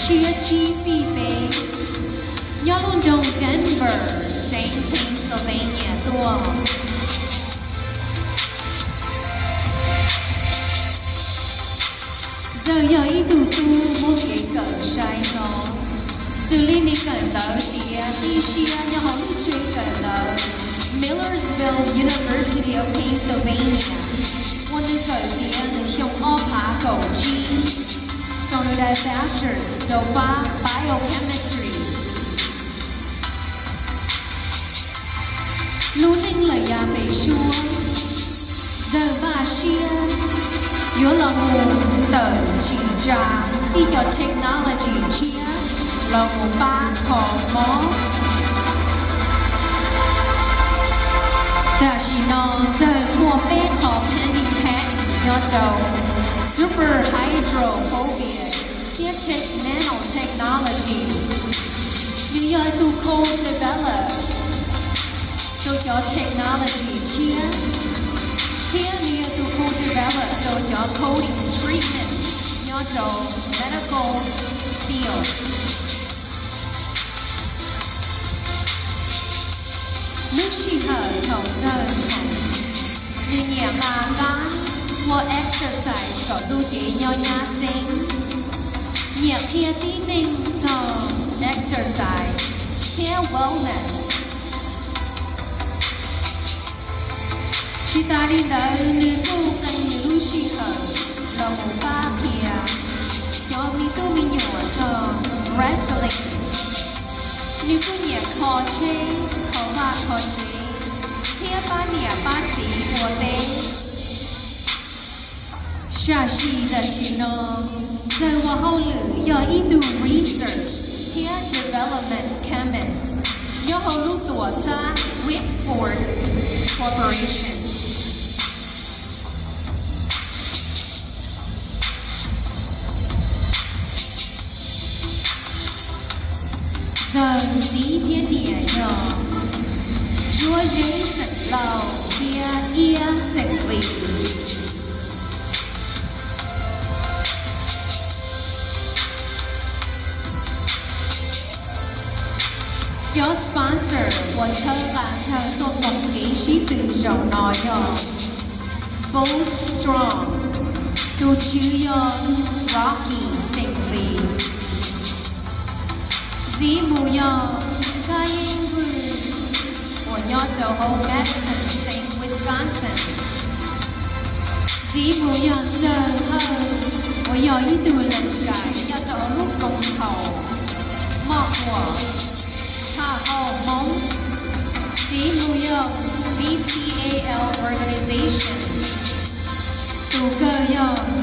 Tshiab tsib fij peb, nyob lub nroog Denver, xeev Pennsylvania tuaj. Ntxawg yog ib tug tub muaj kev kawm sai no, xws li nws kawm ntawv tiav qib siab nyob hauv lub tsev kawm ntawv Millersville University of Pennsylvania, uas nws kawm tiav ntawm xyoo ob phav kaum tsib, rau nws daim bachelor's rau pab biochemistry. Lub neej lawm yav pem suab, Ntxawg npaj siab yuav los mus tawm tsim tsa ib co technology tshiab los mus pab kho mob. Tam sim no Ntxawg muaj peb qho pending patent nyob rau super hydrophobia thiab tech nanotechnology. Nws yog tus co-develop rau cov technology tshiab, thiab nws yog tus co-develop rau cov coating treatment nyob rau medical field. Lub sij hawm thaum Ntxawg khoom, nws nyiam nqa nqaij, ua exercise kom lub cev nyob nyab xeeb, nyiam qhia tib neeg txog exercise thiab wellness. Tsis tas li ntawd, nws kuj qee nws lub sij hawm los mus pab qhia cov me tub me nyuam txog wrestling. Nws kuj nyiam kho tsheb, kho vaj kho tsev, thiab pab niam pab txiv ua teb. Sam sim tam sim no, Ntxawg ua hauj lwm yog ib tug research thiab development chemist nyob hauv lub tuam txhab Whitford Corporation. Ntxawg txiv thiab niam yog Zuab Zeb xeem Lauj thiab Iab xeem Lis. Cov sponsor uas tshawb nqa Ntxawg tuaj koom kev sib tw zaum no yog Bold Strong, tus tswv yog Rocky xeem Lis, txiv mus yog Kab Yeeb Vwj uas nyob rau hauv Madison xeev Wisconsin. Txiv mus yog Ntxawg Hawj uas yog ib tug lees kais nyob rau hauv lub koom haum moj quas thaj hauj Hmoob. Txiv mus yog V P A L organization, tus kawg yog V